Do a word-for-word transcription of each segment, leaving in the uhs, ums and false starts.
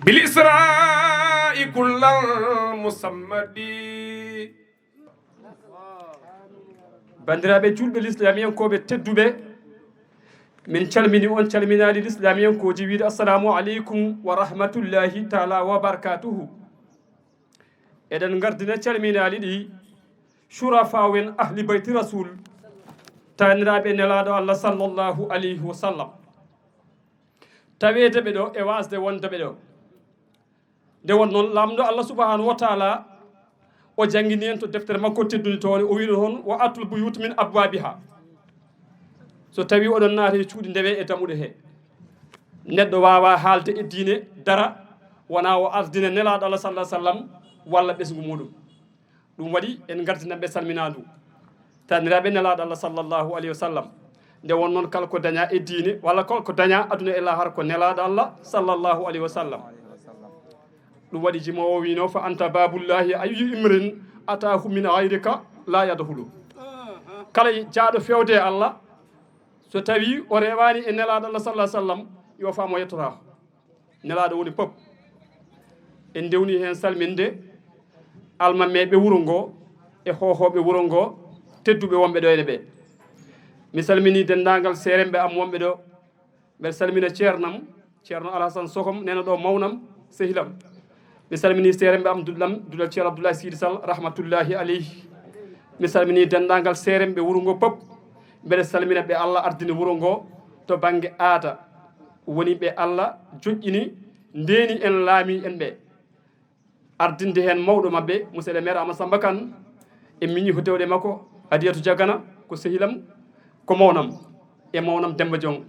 بالإسراء كل المصمد. Banndiraaɓe juulɓe lislamiyankooɓe tedduɓe, min calmini on calminaali lislamiyankooji, wiide assalamu aleykum wa rahmatullahi taala wa barakatuhu. Eɗen ngardina calminaali ɗi shurafa en ahli bayti rasul, taaniraaɓe nelaaɗo Allah sallallahu alayhi wa sallam. Taweede ɓe ɗo e waasde wonde ɓe ɗo. Nde won noon, Laamɗo Allah subhanahu wa taala o janngini en to deftere makko teddunde toone, o wiino toon: "Wa atul buyut min abwabiha." So tawi oɗon naata e cuuɗi, ndewe e dammuɗe he. Neɗɗo waawa haalde e diine dara wona o ardina nelaaɗo Allah sallallahu alaihi wasallam walla ɓesngu muɗum. Ɗum waɗi en ngardinanɓe salminaandu, taaniraaɓe nelaaɗo Allah sallallahu alaihi wasallam. Nde won noon, kala ko daña e diine walla kala ko daña aduna e lahara, ko nelaaɗo Allah sallallahu alaihi wasallam. Ɗum waɗi jimoowo wino: "Fa anta babullahi, ayyu imrin atahu min ghayrika la yadkhulu." Kala jaaɗo fewde e Allah, so tawi o rewani e nelaaɗo Allah sallallahu alaihi wasallam, yo faam o yettotaako. Nelaaɗo woni pop. En ndewni heen salminde almameeɓe wuro ngo e hoohooɓe wuro ngo, tedduɓe wonɓe ɗo ene ɓe. Mi salmini denndaangal seeremɓe am wonɓe ɗo. Mbeɗa salmina ceernam, Ceerno Alhasan Sokom, nena ɗo mawnam, sehilam. Mi salmini seeremɓe am, duɗlam, duɗal Ceerno Abdoulaye Sidi Sall, rahmatullahi aleyhi. Mi salmini denndaangal seeremɓe wuro ngo pop. Mbeɗa salmina ɓe Allah ardini wuro ngo to bannge aada. Woni ɓe Allah joƴƴini, ndeeni en, laami en ɓe. Ardinde heen mawɗo maɓɓe, monsieur le maire Amadou Samba Kane, e miñi ko dewɗe makko, Hadiyatu Jagana, ko sehilam, ko mawnam, e mawnam Demba Jong.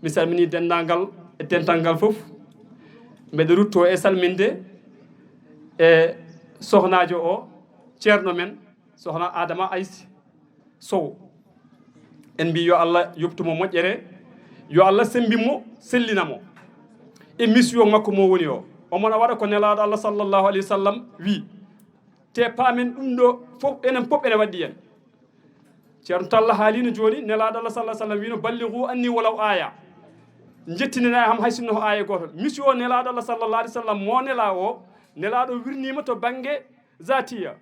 Mi salmini denndaangal e dental ngal fof. Mbeɗa rutto e salminde e sohnaajo o, ceerno men, sohna Adama Aysi Sow. En mbi yo Allah yoɓtu mo moƴƴere, yo Allah semmbin mo, sellina mo e mission makko mo woni o. Omo na waɗa ko nelaaɗo Allah sallallahu alaihi wasallam wi. Te paamen ɗum ɗo fof, enen pop ene waɗɗi en. Ceerno Talla haalino jooni, nelaaɗo Allah sallallahu alaihi wasallam wino: "Ballighu anni walaw aya." Njettinanaa e am hay sinno ko aaya gooto. Mission o nelaaɗo Allah sallallahu alaihi wasallam mo nelaa o, nelaaɗo wirniima to bannge zatiya.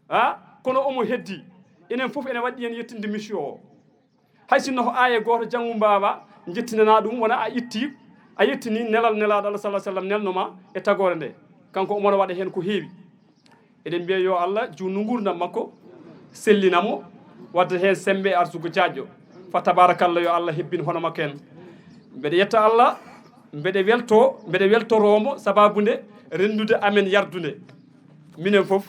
Ha? Kono omo heddi. Enen fof ene waɗɗi en yettinde mission o. Hay sinno ko aaya gooto janngu mbaawa, njettinanaa ɗum, wona a itti, a yettini nelal nelaaɗo Allah sallallahu alaihi wasallam nelno ma e tagoore nde. Kanko omo waɗa heen ko heewi. Eɗen mbiya yo Allah juutnu nguurndam makko, sellina mo, wadda heen semmbe e arsugo jaajjo. Fa tabarakallah, yo Allah hebbin hono makko en. Mbeɗa yetta Allah, mbeɗa welto, mbeɗa weltoroo mo sababu nde renndude amen yardunde. Minen fof,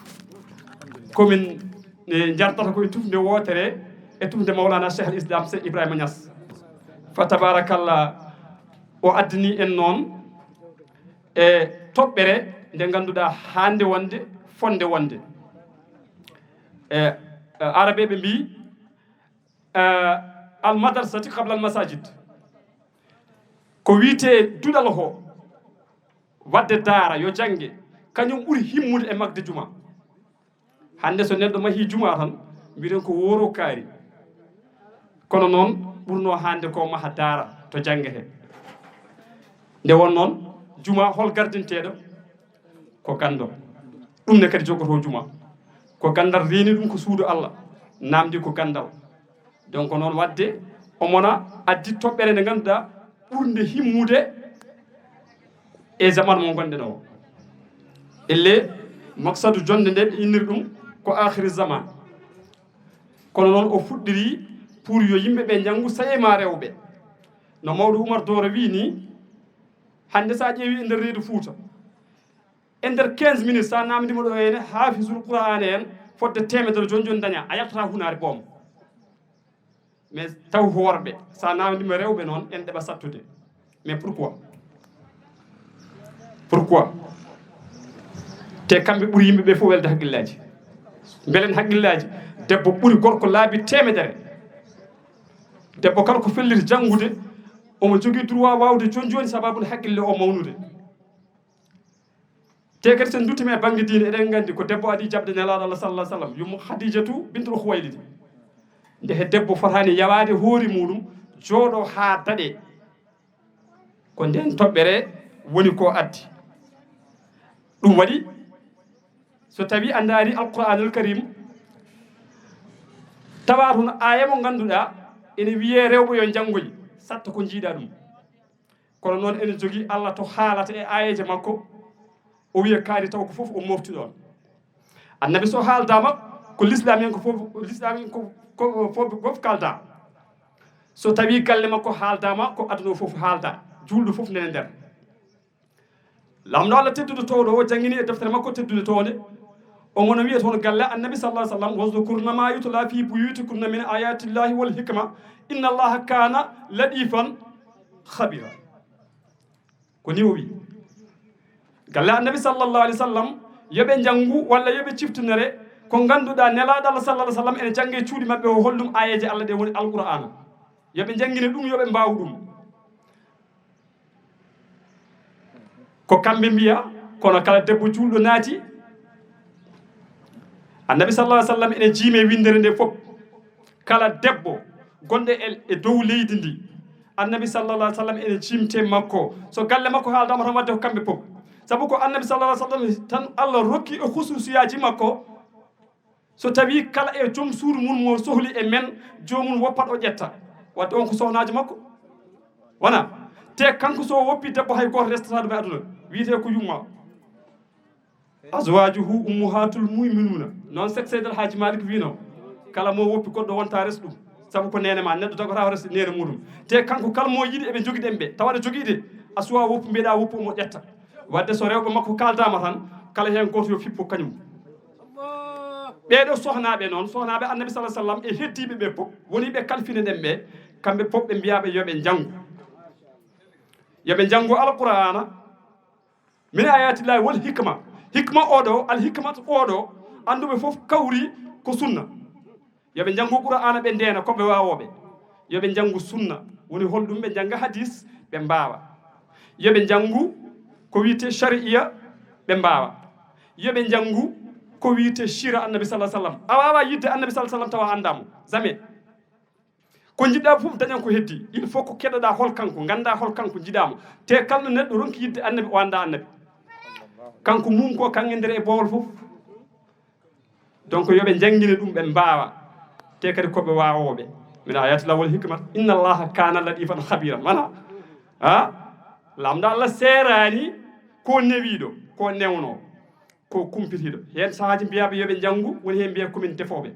komin, e, njartata ko e tufnde wootere, e tufnde Mawlana Cheikh al Islam Cheikh Ibrahima Niass. Fa tabarakallah, o addani en noon e toɓɓere nde ngannduɗaa hannde wonde, fonde wonde. E, e, Arabeeɓe mbi, e, "Al madrasati qabla al masajid." Ko wiyetee duɗal ho, waɗde daara, yo jannge, kañum ɓuri himmude e mahde juma. Hannde so neɗɗo mahii juma tan, mbiɗen ko wooro kaari. Kono noon, ɓurno hannde ko maha daara to janngetee. Nde won noon, juma hol gardinteeɗo? Ko ganndo. Ɗum ne kadi jogoto juma. Ko ganndal reeni ɗum ko suudu Allah. Naamndi ko ganndal. Donc noon waɗde, omona addi toɓɓere nde ngannduɗaa ɓurnde himmude e zaman mo ngonɗen o. Elle maksadu jonnde nde ɓe inniri ɗum ko akhiri zaman. Kono noon o fuɗɗiri pour yo yimɓe ɓe njanngu saye ma rewɓe. No mawɗo Umar Dooro wii ni, hannde so a ƴeewi e nder reedu Fuuta, e nder quinze minutes, sa naamndima ɗo ene, haafisul Qur'aana en fodde teemedere jooni jooni daña, a yaltata hunaare boom. Mais taw ko worɓe, sa naamndima rewɓe noon, en ɗeɓa sattude. Mais pourquoi? Pourquoi? Te kamɓe ɓuri yimɓe ɓe fof welde haqqillaaji. Mbelen haqqillaaji, debbo ɓuri gorko laabi teemedere. Debbo kala ko felliti janngude, omo jogii droit waawde jooni jooni sababu nde haqqille o mawnude. Te kadi, so en nduttuma e bannge diine, eɗen nganndi ko debbo adii jaɓde Nelaaɗo Allah sallallahu alaihi wasallam, yumma Khadijatu bintul Khuwaylid. Nde he debbo fotaani yawaade hoore muuɗum, jooɗo haa daɗe. Ko ndeen toɓɓere woni ko addi. Ɗum waɗi, so tawii a ndaarii Alqur'aanul Kariim, tawaa toon aaya mo ngannduɗaa ene wiyee rewɓe yo njanngoy, saɗta ko njiiɗaa ɗum. Kono noon ene jogii Allah to haalata e aayeeje makko, o wiya kaari taw ko fof o mofti ɗoon. Annabi so haaldaama ko lislaam en ko fof, lislaam en ko, ko fof, fof kaalda. So tawii galle makko haaldaama ko aduna o fof haalda, juulɗo fof nene nder. Laamɗo Allah tedduɗo towɗo o janngini e deftere makko teddude toonde, o ngono wiya toon galle Annabi sallallahu alaihi wasallam, "Wazkurna ma yutla fi buyutikunna min ayatillahi wal hikma, inna Allaha kana latifan khabira." Ko ni o wi. Galle Annabi sallallahu alaihi wasallam, yo ɓe njanngu walla yo ɓe ciftinere ko ngannduɗaa Nelaaɗo Allah sallallahu alaihi wasallam ene jannga e cuuɗi maɓɓe o, holɗum aayeeje Allah ɗe woni Alqur'aana. Yo ɓe njanngine ɗum, yo ɓe mbaawu ɗum. Ko kamɓe mbiya, kono kala debbo juulɗo naati, Annabi sallallahu alaihi wasallam ene jiime winndere nde fof. Kala debbo gonɗo e, e dow leydi ndi, Annabi sallallahu alaihi wasallam ene jiimte makko. So galle makko haaldaama tan, wadde ko kamɓe fof. Sabu ko Annabi sallallahu alaihi wasallam tan Allah rokki e khususiyaaji makko. So tawii kala e joom suudu mum mo sohli e men, joomum woppat o ƴetta. Wadde on ko sohnaajo makko. Wona? Te kanko so woppi debbo, hay gooto restata ɗum e aduna. Wiyetee ko yumma. "Azwajuhu ummuhatul mu'minuna." Noon Seek Seydi El Hadji Malick wino, "Kala mo woppi goɗɗo wonta res ɗum. Sabu ko neene ma, neɗɗo dagata o resde neene muɗum." Te kanko kala mo yiɗi eɓe njogiɗen ɓe. Tawa aɗa jogii de, a suwa woppu, mbiyeɗa woppu omo ƴetta. Wadde so rewɓe makko kaaldaama tan, kala heen gooto yo fippo kañum. Ɓeeɗo sohnaaɓe noon, sohnaaɓe Annabi sallallahu alaihi wasallam e heddiiɓe ɓe fof, woni ɓe kalfine ɗen ɓe, kamɓe fof ɓe mbiyaaɓe yo ɓe njanngu. Yo ɓe njanngu Alqur'aana, min ayatillahi wal hikma. Hikma oɗo, al hikmat oɗo, annduɓe fof kawri ko sunna. Yo ɓe njanngu Qur'aana, ɓe ndeena ko ɓe waawooɓe. Yo ɓe njanngu sunna, woni holɗum ɓe njannga hadis, ɓe mbaawa. Yo ɓe njanngu ko wiyetee shari'iya, ɓe mbaawa. Yo ɓe njanngu ko wiyetee siira Annabi sallallahu alaihi wasallam. A waawaa yiɗde Annabi sallallahu alaihi wasallam tawa a anndaa mo. Jamais. Ko njiɗɗaa fof dañan ko heddi. Il faut ko keɗoɗaa hol kanko, nganndaa hol kanko, njiɗaa mo. Te kala no neɗɗo ronki yiɗde Annabi, o anndaa Annabi. Kanko mum ko kaŋŋe nder e boowal fof. Donc yo ɓe njanngine ɗum, ɓe mbaawa. Te kadi ko ɓe waawooɓe. Min ayati lawol hikmat. Inna Allaha kana latifan khabira. Mana? Ha? Laamɗo Allah seeraani ko newiiɗo, ko newno, ko kumpitiiɗo. Heen sahaaji mbiyaaɓe yo ɓe njanngu, woni heen mbiya ko min defooɓe.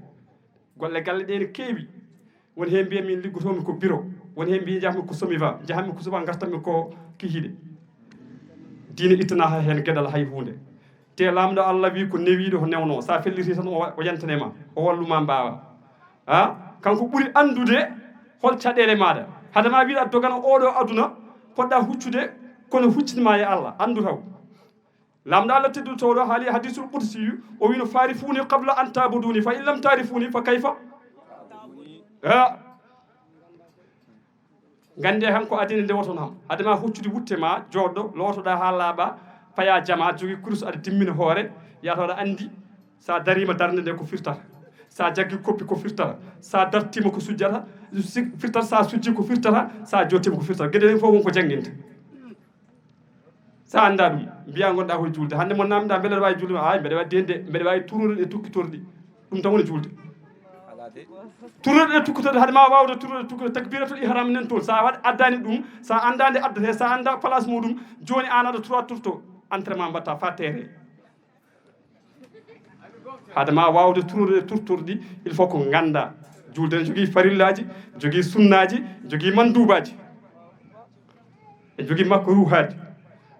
Golle galle ɗe ne keewi. Woni heen mbiya min liggotoomi ko bureau. Woni heen mbiya njahmi ko SOMIVA, njahmi ko suba ngartanmi ko kihiiɗe. Diine ittana hay heen geɗal hay huunde. Te laamɗo Allah wi ko newiiɗo ko newno. Sa felliti tan o wa-, o yantane ma, o wallu ma mbaawa. Ha? Kanko ɓuri anndude hol caɗeele maaɗa. Hade ma wiɗa dogana oɗo aduna, poɗɗa huccude, kono huccini ma e Allah, anndu taw. Laamɗo Allah tedduɗo towɗo haali hadisul qudsi, o wino: "Farifuni qabla an tabuduni, fa in lam tarifuni fa kayfa?" Ha? Ngannde han ko adina nde woton ham. Hade ma huccude wutte ma, jooɗo, lootoɗa ha laaɓa, paya jama, jogi kurus, aɗa dimmina hoore, yata aɗa anndi, sa darima darnde nde ko firtata. Sa jaggi koppi ko firtata. Sa dartima ko sujjata, si-, firtata, sa sujji ko firtata, sa jottima ko firtata. Geɗe ɗen fof won ko jannginta. Sa annda ɗum, mbiya ngonɗa koye juulde. Hannde mo namda, mbeɗa waawi juulde? Ay, mbeɗa waɗi heen de, mbeɗa waawi turude e tukkitorɗi. Ɗum tan woni juulde. Turude e tukkitorɗi, hade ma waawde turude e tukkitorɗi, takbiratul ihram nen toon. Sa waɗ-, addani ɗum, sa annda nde addete, sa annda place muɗum, jooni an aɗa tura turto, entraînement mbatta fa terrain. Hade ma waawde turude e turtorɗi, il faut ko ngannda. Juulde ne jogii farillaaji, jogii sunnaaji, jogii manduubaaji. E jogii makruhaaji.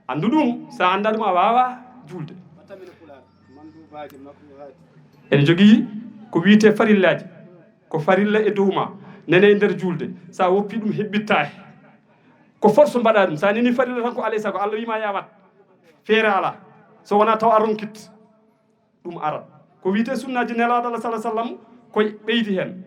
Anndu ɗum, sa annda ɗum a waawaa juulde. Ene jogii ko wiyetee farillaaji. Ko farilla e dow ma. Nene e nder juulde. Sa woppi ɗum heɓɓittaaki. Ko force mbaɗa ɗum. Sa neni farilla tan ko alay sago. Allah wiima ya waɗ. Feere alaa. So wonaa taw a ronkit. Ɗum arat. Ko wiyetee sunnaaji Nelaaɗo Allah sallallahu alaihi wasallam, ko ɓeydi heen.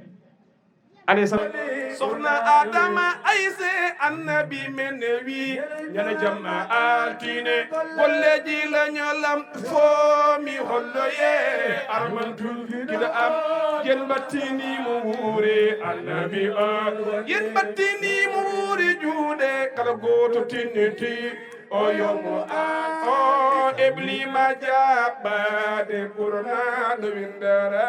Alayhi salam. Soxna Adama Ayse Annabi men wi, ñande jamma altine, golleji lañolam foomi holloye, armantu gida am, yen battini mo wuuri Annabi o, yen battini mo wuuri juuɗe, kala gooto tinniti o yomo an o. Eblima jaɓɓade ɓurnaɗo windere.